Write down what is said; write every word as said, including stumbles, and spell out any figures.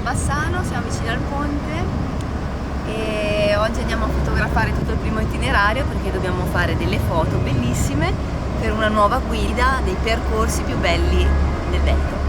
Bassano, siamo vicini al ponte e oggi andiamo a fotografare tutto il primo itinerario perché dobbiamo fare delle foto bellissime per una nuova guida dei percorsi più belli del Veneto.